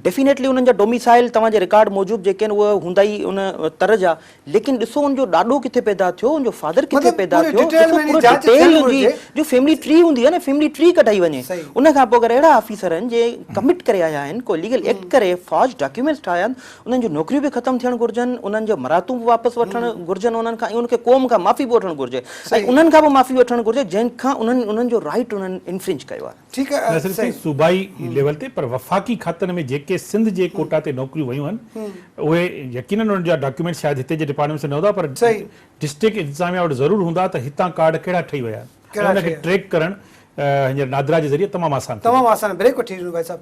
ڊيفينيٽلي انهن جا ڊوميسائل توهان جي رڪارڊ موجب جيڪي آهن اهي هوندا ئي ان تر جا، ليڪن ڏسو ان جو ڏاڏو ڪٿي پيدا ٿيو، ان جو فادر ڪٿي پيدا ٿيو، ڏسو پورو ڊيٽيل ان جي جو فيملي ٽري هوندي آهي نه فيملي ٽري ڪڍائي وڃي. ان کان پوء اگر اهڙا آفيسر آهن جي ڪمٽ ڪري آيا آهن، ڪو اليگل ايڪٽ ڪري فالس ڊاڪيومينٽس ٺاهيا آهن، انهن جون نوڪريون به ختم ٿيڻ گهرجن، انهن جو مراعتون به واپس وٺڻ گهرجن انهن کان ۽ انهن کي قوم کان معافي به وٺڻ گهرجي ۽ انهن کان به معافي وٺڻ گهرجي جنهن کان انهن انهن جو رائيٽ انهن انفرنج ڪيو آهي. ٺيڪ آهي نه صرف صوبائي ليول تي پر وفاقي کاتن ۾ جيڪي سنڌ جي ڪوٽا تي نوڪريون ويون آهن اهي يقينن انهن جا ڊاڪيومينٽس شايد هتي جي ڊپارٽمينٽس ۾ نه هوندا پر ڊسٽرڪٽ انتظاميا وٽ ضرور هوندا ته هتان ڪارڊ ڪهڙا ٺهي ويا آهن ۽ ان کي ٽريڪ ڪرڻ هينئر نادرا جي ذريعي تمام آسان ٿي تمام آسان بريڪ وٺي ڀائي صاحب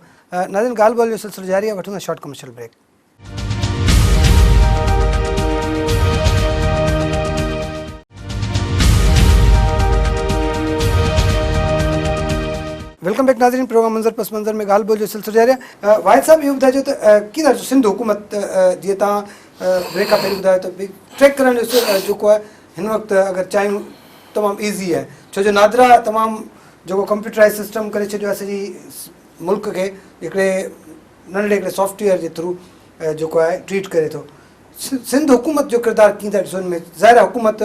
ناظرين ڳالهه ٻولهه جو سلسلو جاري آهي وٺون ٿا short commercial break. Welcome back ناظرين پروگرام منظر پس منظر ۾ ڳالهه ٻولهه جو سلسلو جاري آهي واحد صاحب اهو ٻڌائجو ته ڪيئن ٿا ڏسو سنڌ حڪومت جيئن توهان بريڪ کان پهرين ٻڌايو ته ٽريڪ ڪرڻ جو جيڪو آهي هن وقت اگر چاهيون تمام ايزي آهي ڇو جو نادرا تمام جيڪو ڪمپيوٽرائز سسٽم ڪري ڇڏيو آهي سڄي ملڪ کي هڪڙي ننڍڙي هڪڙي سافٽ ويئر جي ٿرو جيڪو آهي ٽريٽ ڪري ٿو سنڌ حڪومت جو ڪردار ڪيئن ٿا ڏسو ان ۾ ظاهر آهي حڪومت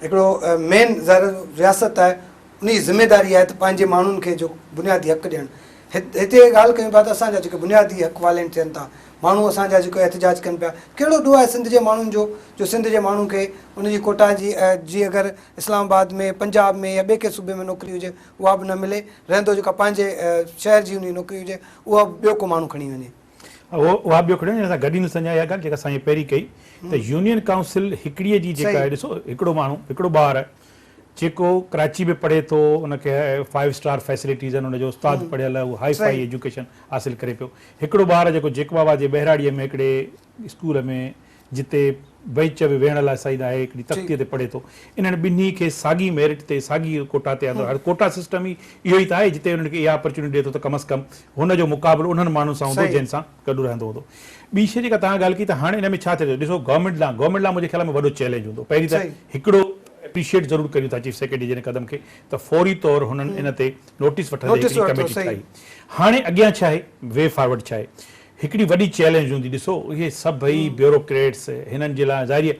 هڪڙو مين ظاهر رياست آهي ان جي ذميواري آهي ته پنهنجي ماڻهن کي جو بنيادي حق ڏيڻ هتي ڳالهه ڪيون پيا ته اسان جا جيڪي بنيادي حق وائلينٽ ٿين ٿا ماڻهو اسان جا جيڪو احتجاج ڪن پيا ڪهڙو ڏوهه آهي سنڌ جي ماڻهن جو جو سنڌ جي ماڻهن کي ان جي ڪوٽا جي جي اگر اسلام آباد ۾ پنجاب ۾ يا ٻئي ڪنهن صوبي ۾ نوڪري هجي اها به نه ملي رهندو جيڪا پنهنجي شهر جي ان جي نوڪري هجي اها به ٻيو ڪو ماڻهو کڻي وڃي. اها ٻيو کڻي وڃي ان سان گڏ ايندس اڃا اها ڳالهه جيڪا سائين پهرين ڪئي ته يونين ڪائونسل هڪڙي جي جيڪا آهي ڏسو هڪڙو ماڻهو هڪڙو ٻار جيڪو ڪراچي ۾ پڙهي ٿو ان کي فائيو اسٽار فيسلٽيز آهن ان جو استاد پڙهيل آهي اهو هائي فائي ايجوڪيشن حاصل ڪري پيو هڪڙو ٻار جيڪو جيڪب آباد جي ٻهراڙيء ۾ هڪڙي اسڪول ۾ جتي بئنچ به ويهڻ لاء صحيح ناهي هڪڙي تختيء تي پڙهي ٿو انهن ٻنهي کي ساڳي ميرٽ تي ساڳي ڪوٽا تي آندو هاڻي ڪوٽا سسٽم ئي اهو ئي ته آهي جتي انهن کي اها اپرچونٽي ڏئي ٿو ته ڪم از ڪم هن جو مقابلو انهن ماڻهن سان هوندو جنهن سان گڏ رهندو هوندو ٻي شيء جيڪا توهان ڳالهه ڪئي ته هاڻي ان ۾ ڇا ٿئي ٿو ڏسو گورنمينٽ لا گورنمينٽ لا منهنجي خيال ۾ وڏو چئلينج هوندو پهرين ته هڪڙو اپريشيئيٽ ضرور ڪريون ٿا چيف سيڪريٽري جي ان قدم کي ته فوري طور هنن ان تي نوٽيس وٺندي هڪڙي ڪميٽي ٺاهي هاڻي اڳيان ڇا آهي وي فارورڊ ڇا آهي هڪڙي وڏي چئلينج هوندي ڏسو اهي سڀئي بيوروڪريٽس هنن جي لاء ظاهري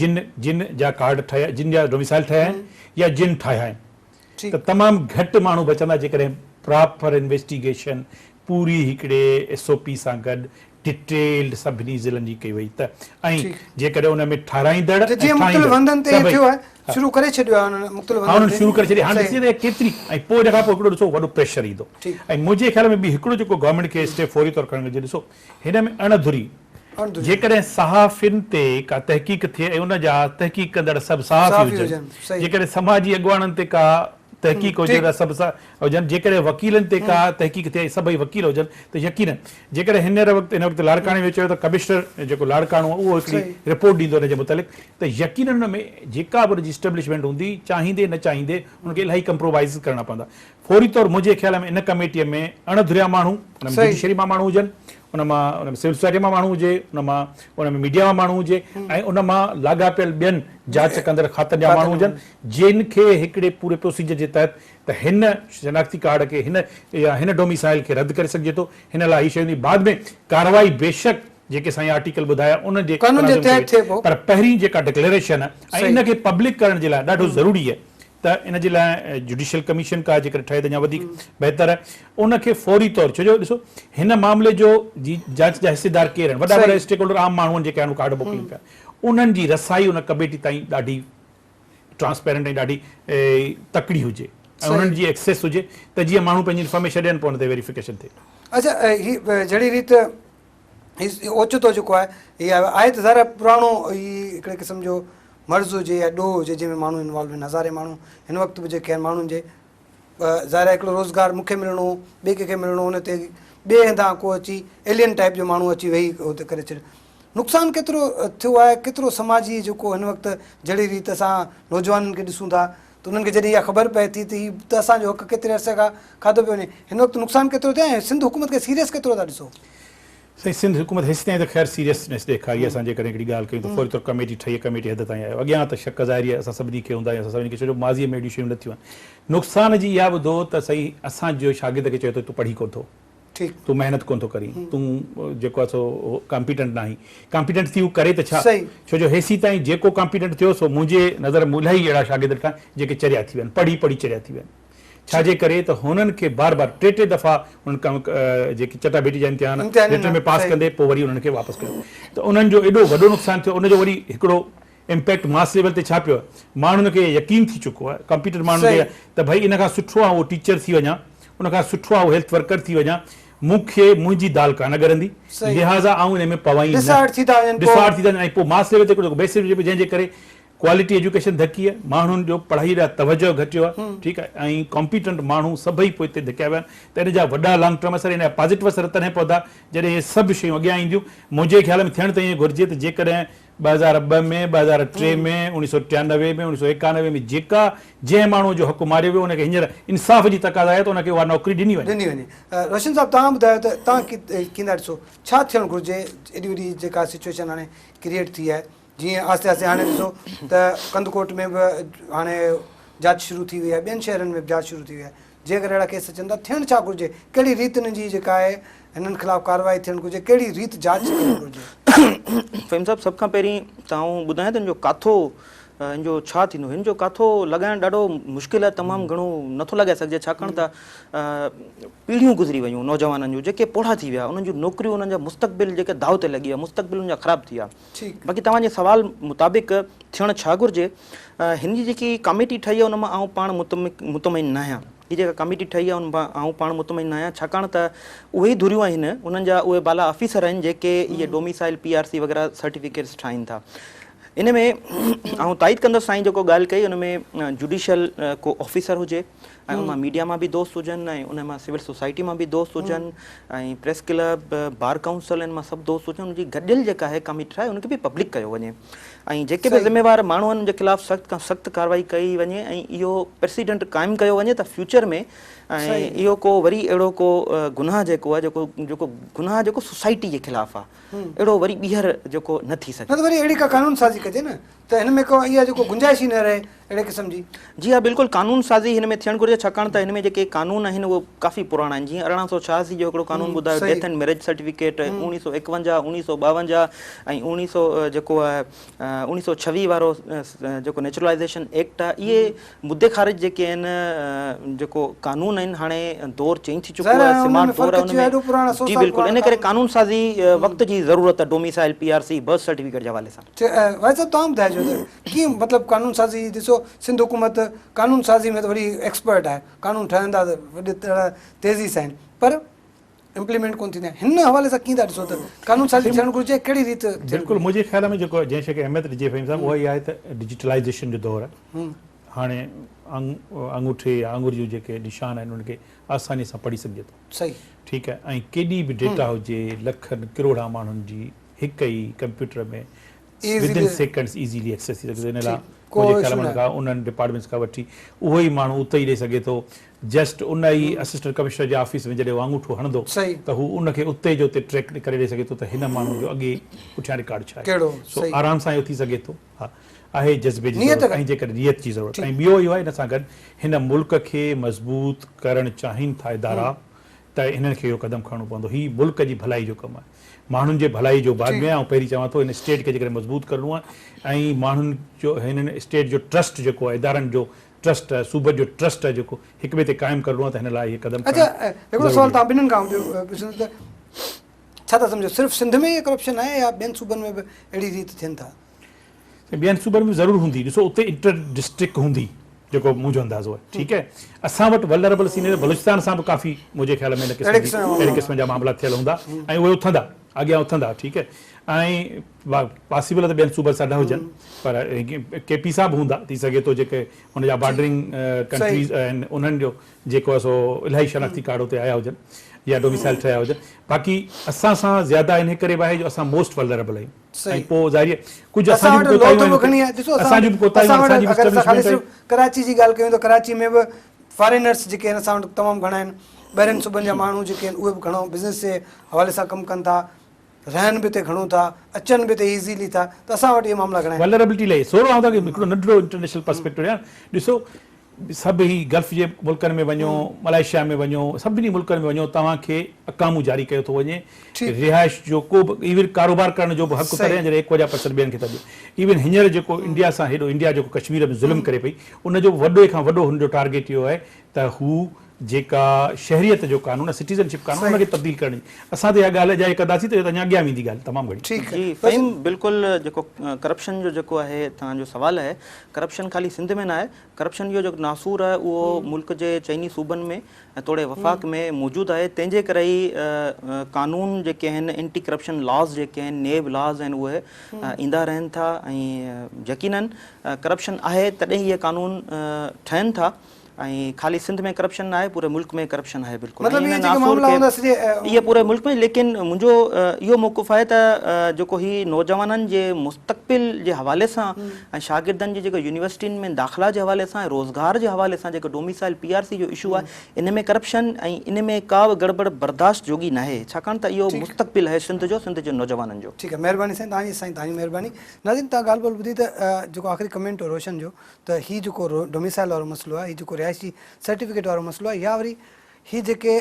جن جن جا ڪارڊ ٺهيا جن جا ڊوميسائل ٺهيا آهن يا جن ٺاهيا آهن ته تمام گهٽ ماڻهو بچندا جيڪڏهن پراپر انويسٽيگيشن پوري هڪڙي ايس او پي سان گڏ ڊيٽيلڊ سڀني ضلعن جي ڪئي وئي ته ۽ جيڪڏهن ان ۾ ٺهرائيندڙ ۽ جيئن مختلف هنڌن تي ائين ٿيو آهي شروع ڪري ڇڏيو آهي انهن مختلف هنڌن تي انهن شروع ڪري ڇڏي هاڻي ڏسجي ته ڪيتري ۽ پوء ان کان پوء هڪڙو ڏسو وڏو پريشر ايندو ۽ منهنجي خيال ۾ ٻي هڪڙو جيڪو گورنمينٽ کي اسٽيپ فوري طور کڻڻ گهرجي ڏسو هن ۾ اڻ ڌري جيڪڏهن صحافين تي ڪا تحقيق ٿئي ۽ ان جا تحقيق ڪندڙ سڀ صحافي هجن جيڪڏهن سماجي اڳواڻن تي ڪا تحقيق هجي ته سڀ هجن جيڪڏهن وڪيلن تي ڪا تحقيق ٿئي ۽ سڀئي وڪيل هجن ته يقينن جيڪڏهن هينئر وقت هن وقت لاڙڪاڻي ۾ چيو ته ڪمشنر جيڪو لاڙڪاڻو آهي اهو هڪڙي رپورٽ ڏيندو ان جي متعلق ته يقينن ان ۾ جيڪا به ان جي اسٽيبلشمينٽ هوندي چاهيندي نه چاهيندي ان کي الاهي ڪمپرومائيز ڪرڻا پوندا فوري طور منهنجي خيال ۾ ان ڪميٽي ۾ اڻ ڌريا ماڻهو ان ۾ جڊيشري مان ماڻهو هجن ان مان ان ۾ سول سوسائٽي مان ماڻهو هجي، ان مان ان ۾ ميڊيا مان ماڻهو هجي ۽ ان مان لاڳاپيل ٻين جاچ ڪندڙ کاتن جا ماڻهو هجن جن کي هڪڙي پوري پروسيجر جي تحت ته هن شناختي ڪارڊ کي هن يا هن ڊوميسائل کي رد ڪري سگهجي ٿو هن لاء هي شيون ٿي بعد ۾ ڪارروائي بيشڪ جيڪي سائين آرٽيڪل ٻڌايا ان جي قانون جي تحت ٿئي پو. پر پهرين جيڪا ڊڪليريشن ۽ ان کي پبلڪ ڪرڻ جي لاء ڏاڍو ضروري آهي ته ان جي لاء جڊيشل ڪميشن ڪا جيڪڏهن ٺهي ته اڃا وڌيڪ بهتر آهي ان کي فوري طور ڇو جو ڏسو هن معاملي جو جي جاچ جا حصيدار ڪير آهن وڏا وڏا اسٽيڪ هولڊر عام ماڻهو آهن جيڪي هاڻي ڪارڊ موڪلين پيا انهن جي رسائي ان ڪميٽي تائين ڏاڍي ٽرانسپيرنٽ ۽ ڏاڍي تڪڙي هجي ۽ انهن جي ايڪسيس هجي ته جيئن ماڻهو پنهنجي انفارميشن ڏين پوء ان تي ويريفڪيشن ٿئي. اڇا هي جهڙي ريت هي اوچتو جيڪو آهي هي آيو آهي ته ظاهر آهي پراڻو هي هڪڙي قسم جو مرض هجي يا ڏوهه هجي جنهن ۾ ماڻهو انوالو آهن هزارين ماڻهو هن وقت به جيڪي آهن ماڻهن جي ظاهر آهي هڪڙو روزگار مون کي ملڻو هو ٻئي ڪنهن کي ملڻو هو ان تي ٻئي هنڌان ڪو اچي ايلين ٽائيپ جو ماڻهو اچي ويهي اتي ڪري ڇڏيو نقصان ڪيترو ٿيو آهي ڪيترو سماجي جيڪو هن وقت جهڙي ريت اسان نوجوانن کي ڏسون ٿا ته انهن کي جڏهن اها خبر پئي ٿي ته هي ته اسان جو حق ڪيتري عرصي کان کاڌو پيو وڃي هن وقت نقصان ڪيترو ٿيو آهي ۽ سنڌ حڪومت کي سيريس ڪيترو ٿا ڏسو؟ سائين سنڌ حڪومت هيستائين ته خير سيريسنيس ڏيکاري آهي اسان جيڪڏهن هڪڙي ڳالهه ڪيون ته فوري طور ڪميٽي ٺهي ڪميٽي حد تائين آيو اڳيان ته شڪ ظاهري آهي اسان سڀني کي هوندا ۽ اسان سڀني کي ڇو جو ماضي ۾ اهڙيون شيون نه ٿيون آهن نقصان جي اها ٻڌو ته سائين اسان جو شاگرد کي چيو ته تون پڙهي ڪونه ٿو تون محنت ڪونه ٿو ڪرين تون جيڪو آهي سو ڪامپيٽنٽ نه آهين ڪامپيٽنٽ ٿي هو ڪري ته ڇا ڇو جو هيسيتائين جيڪو ڪامپيٽنٽ ٿيو سو منهنجي نظر ۾ الاهي اهڙا شاگرد ڏٺا جيڪي چريا ٿي ويا آهن پڙهي پڙهي چريا ٿي ويا آهن ڇا جي ڪري ته هنن کي بار بار ٽي ٽي دفعا انهن ڪم جيڪي چٽا ڀيٽي جا امتحان رٽن ۾ پاس ڪندي پوء وري انهن کي واپس ڪيو ته انهن جو ايڏو وڏو نقصان ٿيو ان جو وري هڪڙو امپيڪٽ ماس ليول تي ڇا پيو آهي ماڻهن کي يقين ٿي چڪو آهي ڪمپيوٽر ماڻهن کي ته ڀئي ان کان سٺو آهي اهو ٽيچر ٿي وڃان ان کان سٺو آهي اهو هيلٿ ورڪر ٿي وڃان مون کي منهنجي دال ڪانه ڳرندي لهٰذا آئون ان ۾ پوان ئي نه ڊسهارٽ ٿي ٿا وڃن ڊسهارٽ ٿي ٿا وڃن ۽ پوء ماس ليول تي هڪڙو بيسز جنهن جي ڪري ڪوالٽي ايجوڪيشن ڌڪي آهي ماڻهن جو پڙهائي ڏانهن توجهه گهٽيو آهي ٺيڪ آهي ۽ ڪامپيٽنٽ ماڻهو سڀئي پوئتي ڌڪيا ويا آهن ته ان جا وڏا لانگ ٽرم اثر ان جا پازيٽو اثر تڏهن پوندا جڏهن اهي سڀ شيون اڳيان اينديون منهنجي خيال ۾ ٿيڻ ته ائين گهرجي ته جيڪڏهن 2002 ۾، 2003 ۾، 1993 ۾، 1991 ۾ جيڪا جنهن ماڻهوء جو حق ماريو ويو ان کي هينئر انصاف جي تقاضا آهي ته ان کي اها نوڪري ڏني وڃي. ڏني وڃي. روشن صاحب توهان ٻڌايو ته توهان ڪيئن ٿا ڏسو ڇا ٿيڻ گهرجي ايڏي وڏي جيڪا سچوئيشن هاڻي ڪريئيٽ ٿي آهي جيئن آهستي آهستي هاڻي ڏسو ته ڪنڌڪوٽ ۾ به هاڻي جاچ شروع ٿي وئي آهي ٻين شهرن ۾ به جاچ شروع ٿي وئي آهي جيڪر اهڙا ڪيس اچن ٿا ٿيڻ ڇا گهرجي ڪهڙي ريت انهن جي جيڪا آهي هنن خلاف ڪارروائي ٿيڻ گهرجي ڪهڙي ريت جاچ ٿيڻ گهرجي. فهيم صاحب سڀ کان پهرين ته آئون ٻڌايان ته ان جو ڪاٿو ان جو ڇا ٿيندو هن جو ڪاٿو لڳائڻ ڏاڍو مشڪل آهي تمام گهڻو نٿو لڳائي سگهجي ڇاڪاڻ ته پيڙهيون گذري ويون نوجوانن جون جيڪي پوڙها ٿي ويا انهن جون نوڪريون انهن جا مستقبل جيڪي داء تي لڳي ويا مستقبل انهن جا خراب ٿي ويا باقي توهان جي سوال مطابق ٿيڻ ڇا گهرجي؟ هن جي جيڪي ڪاميٽي ٺهي آهي ان مان آئون پاڻ مطمئن ناهيان. هي جيڪا ڪاميٽي ٺهي آهي ان مان آئون پاڻ مطمئن ناهيان ڇاڪاڻ ته اهي ئي ڌريون آهن انهن جا اهي بالا آفيسر آهن جيڪي اهي ڊوميسائل پي آر سي وغيره سرٽيفڪيٽس ٺاهين ٿا. ان ۾ آئون تائيد ڪندس سائين جيڪو ڳالهه ڪئي ان ۾ جوڊيشل ڪو آفيسر هجي ۽ ان مان ميڊيا مان به دوست هجن ۽ ان مان سول سوسائٽي مان به دوست هجن ۽ پريس ڪلب بار ڪائونسل ان مان سڀ دوست هجن ان جي گڏيل جيڪا آهي ڪميٽي ٺاهي ان کي به پبلڪ ڪيو وڃي ۽ جيڪي به ذميوار ماڻهو آهن ان جي خلاف سخت کان سخت ڪارروائي ڪئي وڃي ۽ اهو پريسيڊنٽ قائم ڪيو وڃي ته فيوچر ۾ ۽ اهو ڪو وري اهڙو ڪو گناهه جيڪو آهي جيڪو جيڪو گناهه جيڪو سوسائٽي جي خلاف آهي اهڙو وري ٻيهر جيڪو نه ٿي سگهي. نه ته وري اهڙي ڪا قانون سازي ڪجي نه ته هن ۾ ڪو اها جيڪو گنجائش ئي نه رهي اهڙي قسم جي. جي ها بلڪل قانون سازي هن ۾ ٿيڻ گهرجي ڇاڪاڻ ته هن ۾ جيڪي قانون آهن اهي ڪافي پراڻا آهن جيئن 1886 جو هڪڙو قانون ٻڌايو ڊيٿ اينڊ ميريج سرٽيفڪيٽ 1951 1952 ۽ 1900 جيڪو آهي 1926 وارو جيڪو نيچرلائيزيشن ايڪٽ آهي اهي مدي خارج جيڪي آهن جيڪو قانون آهن هاڻي دور چينج ٿي چڪو آهي سمارٽ دور آهي ان ۾ جي بلڪل ان ڪري قانون سازي وقت جي ضرورت آهي domicile P R C birth certificate جي حوالي سان. واحد صاحب توهان ٻڌائجو ته ڪيئن مطلب قانون سازي ڏسو سنڌ حڪومت قانون سازي ۾ ته وڏي ايڪسپرٽ آهي قانون ٺهندا ته وڏي طرح تيزي سان آهن پر امپليمينٽ ڪونه ٿيندا آهن هن حوالي سان ڪيئن ٿا ڏسو ته قانون سازي ٿيڻ گهرجي ڪهڙي ريت ٿيڻ بلڪل منهنجي خيال ۾ جيڪو جنهن شيء کي اهميت ڏجي فهيم صاحب اها اها آهي ته ڊجيٽلائيزيشن جو دور آهي هاڻي آڱوٺي يا آڱر جون جيڪي نشان آهن انهن کي آساني سان پڙهي سگهجي ٿو صحيح ٺيڪ آهي ۽ ڪيڏي به ڊيٽا هجي لکن ڪروڙها ماڻهن جي هڪ ئي computer ۾ within seconds easily access ٿي سگهي ٿو ان لاء منهنجي خيال ۾ ان کان انهن ڊپارٽمينٽس کان وٺي اهو ئي ماڻهو اتي ئي ڏئي سگهي ٿو جسٽ ان ئي اسسٽنٽ ڪمشنر جي آفيس ۾ جڏهن هو آڱوٺو هڻندو ته هو ان کي اتي جو اتي ٽريڪ ڪري ڏئي سگهي ٿو ته هن ماڻهو جو اڳي پٺيان رڪارڊ ڇا آهي سو آرام سان اهو ٿي سگهي ٿو ها آهي جذبي جي ضرورت ۽ جيڪڏهن نيت جي ضرورت ۽ ٻيو اهو آهي ان سان گڏ هن ملڪ کي مضبوط ڪرڻ چاهين ٿا ادارا ته هنن کي اهو قدم کڻڻو پوندو. هي ملڪ جي ڀلائي جو ڪم آهي. ماڻهن جي ڀلائي جو بعد ۾ آئون پهرين چوان ٿو هن اسٽيٽ کي جيڪڏهن مضبوط ڪرڻو آهي ۽ ماڻهن جو هنن اسٽيٽ جو ٽرسٽ جيڪو آهي ادارن جو ٽرسٽ آهي صوبن جو ٽرسٽ آهي جيڪو هڪ ٻئي تي قائم ڪرڻو آهي ته هن لاء اهي قدم اڇا کڻڻ هڪڙو سوال ضروري آهي. توهان ٻنهن کان آئون پڇندس ته ڇا ٿا سمجهو صرف سنڌ ۾ ئي ڪرپشن آهي يا ٻين صوبن ۾ به اهڙي ريت ٿين ٿا؟ سائين ٻين صوبن ۾ ضرور هوندي ڏسو اتي انٽر ڊسٽرڪٽ هوندي جيڪو منهنجو اندازو آهي ٺيڪ آهي اسان وٽ ولنربل سين بلوچستان سان به ڪافي منهنجي خيال ۾ ان قسم جي اهڙي قسم جا معاملا ٿيل هوندا ۽ اهي اٿندا اڳيان اٿندا ٺيڪ آهي ۽ پاسيبل ته ٻين صوبن سان نه هجن پر ڪي پي سان به هوندا ٿي سگهي ٿو جيڪي ان جا بارڊرنگ ڪنٽريز آهن انهن جو جيڪو آهي سو الاهي شناختي ڪارڊ اتي آيا هجن يا ڊوميسائل ٺهيا هجن باقي اسان سان زياده انهي ڪري به آهي جو اسان موسٽ ولنربل آهيون ۽ پوء ظاهري آهي ڪجهه اسان جون به ڪوتاهيون آهن اسان جون به ڪوتاهيون آهن اسان جي به اسٽيبلشمينٽ آهي. ڪراچي جي ڳالهه ڪيون ته ڪراچي ۾ به فارينرس جيڪي آهن اسان وٽ تمام گهڻا آهن ٻاهرين صوبن جا ماڻهو جيڪي آهن اهي به گهڻو بزنس جي حوالي سان ڪم ڪن ٿا رهن به اتي گهڻو ٿا اچن به اتي ايزيلي ٿا ته اسان وٽ اهي معاملا گهڻا آهن. ولنربلٽي لهي سورو آئون توهان کي هڪڙو ننڍڙو انٽرنيشنل پرسپيڪٽو ڏيان ڏسو سڀ هي گلف جي ملڪن ۾ وڃو، ملائيشيا ۾ وڃو، سڀني ملڪن ۾ وڃو توهان کي اقامون جاري ڪيو ٿو وڃي، رهائش جو ڪو به ايون ڪاروبار ڪرڻ جو به حق تڏهن جڏهن ايڪونجاهه پرسنٽ ٻين کي ٿا ڏيو. ايون هينئر جيڪو انڊيا سان هيڏو انڊيا جيڪو ڪشمير ۾ ظلم ڪري پئي ان جو به وڏي کان وڏو هن جو ٽارگيٽ اهو آهي ته هو جيڪا شهريت جو قانون آهي سٽيزن شپ قانون ان کي تبديل ڪرڻ جي اسان ته اها ڳالهه اجائي ڪنداسين ته اهو ته اڃا اڳيان ويندي ڳالهه تمام گهڻي. جي فهيم بلڪل جيڪو ڪرپشن جو جيڪو آهي توهان جو سوال آهي ڪرپشن خالي سنڌ ۾ ناهي ڪرپشن جو جيڪو ناسور آهي اهو ملڪ جي چئني صوبن ۾ ۽ توڙي وفاق ۾ موجود آهي تنهن جي ڪري ئي قانون جيڪي آهن اينٽي ڪرپشن لاز جيڪي آهن نيب لاز آهن اهي ايندا رهن ٿا ۽ يقينن ڪرپشن آهي تڏهن اهي قانون ٺهن ٿا ۽ خالي سنڌ ۾ ڪرپشن ناهي پوري ملڪ ۾ ڪرپشن آهي بلڪل مطلب اهي جيڪي معاملا هوندا سڄي اهي پوري ملڪ ۾ ليڪن منهنجو اهو موقف آهي ته جيڪو هي نوجوانن جي مستقبل جي حوالي سان ۽ شاگردن جي جيڪو يونيورسٽين ۾ داخلا جي حوالي سان ۽ روزگار جي حوالي سان جيڪو ڊوميسائل پي آر سي جو اشو آهي ان ۾ ڪرپشن ۽ ان ۾ ڪا به گڙٻڙ برداشت جوڳي ناهي ڇاڪاڻ ته اهو مستقبل آهي سنڌ جو سنڌ جي نوجوانن جو. ٺيڪ آهي مهرباني سائين توهان جي سائين توهان جي مهرباني ناظرين توهان ڳالهه ٻولهه ٻڌي ته جيڪو آخري ڪمينٽ هو روشن جو ته هي جيڪو ڊوميسائل وارو مسئلو آهي، هي جيڪو رهائشي سرٽيفڪيٽ وارو مسئلو آهي يا وري هي جيڪي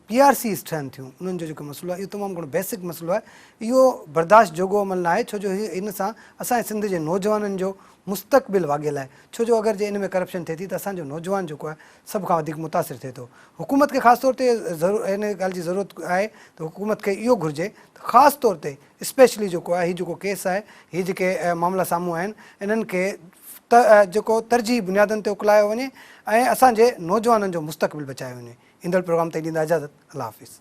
پي آر سيز ٺهن ٿيون انهن جو جيڪو مسئلو آهي اهو تمام گهڻو بيسڪ مسئلو آهي، اهو برداشت جوڳو عمل ناهي ڇو جو هي ان سان اسان جي سنڌ جي نوجوانن جو مستقبل واڳيل آهي ڇو جو اگر جي ان ۾ ڪرپشن ٿئي ٿي ته اسان جو نوجوان جيڪو آهي سڀ کان وڌيڪ متاثر ٿئي ٿو. حڪومت کي خاص طور تي ان ڳالهه جي ضرورت آهي ته حڪومت کي اهو گهرجي ته خاص طور تي اسپيشلي جيڪو آهي هي جيڪو ڪيس آهي هي جيڪي معاملا سامهون آهن انهن کي جيڪو ترجيحي بنيادن تي اڪلايو وڃي ۽ اسان جي نوجوانن جو مستقبل بچايو وڃي ايندڙ پروگرام تائين ڏيندا اجازت الله حافظ.